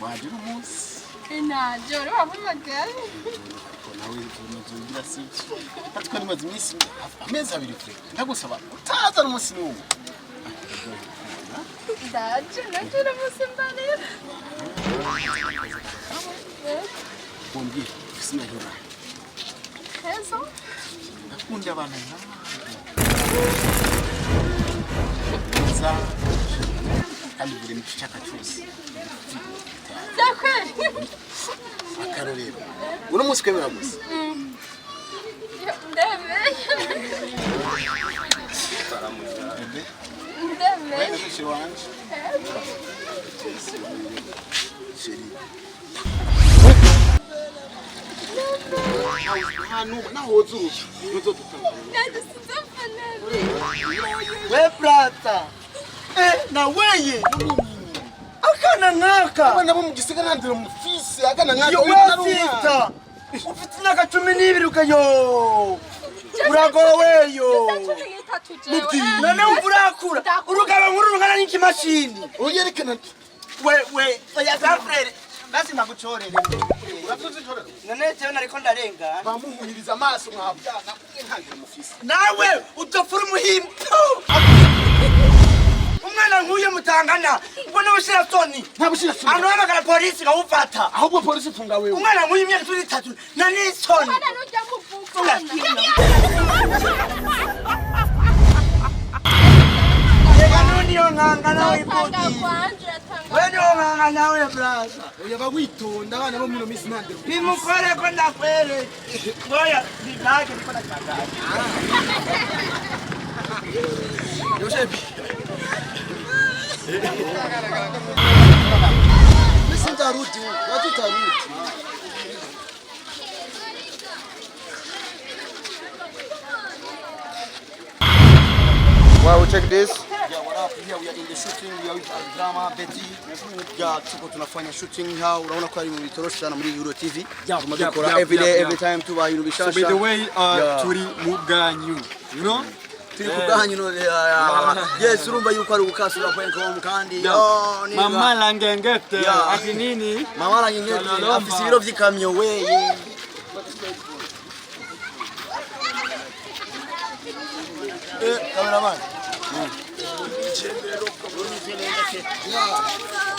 Waje uno munsi? Naje, wari wampamagaye. Ariko nawe uzogira sibyo? Atwe nimaze iminsi, amezi 2 ture ndagusaba utaza n'umunsi n'umwe. Ndaje, naje uno munsi mbarira. Wambwira izina ryawe? Keza. Ndakunda abantu nkawe nza kandi buri nicyo ushaka cyose. Byakweri. Akarorero, uno munsi kwemera gusa. Ndemeye. Bébé. Ndemeye. Wenda chéri wanje, chéri, naho woza urupfu ntuzodutandukanya. Nanjye sinzapfa nabi. We brata, na weye akana nkaka. Abana bo mu gisagara ndira mufise akana nkaka. Yo we sita, ufite imyaka 12 ukayo uragoweyo. 13 jewe. None wumva urakura urugabo nkuru rungana n'ikimashini. Uyerekana. We we, oya grand frère, basi ndagucorere. None jewe nariko ndarenga. Bamuhumiriza amaso mwabyana kumwe ntangira mufise. Nawe udapfura umuhimbo umwana nk'uyo mutangana ubwo n'ubushira soni. Nta bushira soni. Ahantu hamagara polisi ikawufata. Ahubwo polisi ifunga wewe. Umwana nk'uyu imyaka 13 na n'isoni. Mwana nujya muvukana. Reka nuniyo nkanga nawe. Uratanga. Ivugiye. Kwanje uratanga. We niyo nkanga nawe brother. Oya, ba witonda, abana bo muri minsi ntandiro. Bimukore ko ndakwereke. Oya, nibage niko ndatangaje. Yoshepi. Mimi sintarudi huko, watu tarudi. Wow, check this. Yeah, what up? Here we are in the shooting. We are with Drama Betty. Yeah, tuko tunafanya shooting hao. Unaona ko ari mu bitoroshe sana muri Euro TV. Tuma dukora every day, every time tuba ibintu So bishasha. by the way, Yeah. turi mu bwanyu. You know? Turi ku bwanyu no. Yes, urumva yuko ari gukasura.com kandi oh, ni Mama langengete. Yeah. Ati nini? Mama langengete. Salolomba. Afise ibiro vy'ikamyo we. Cameraman. Yeah.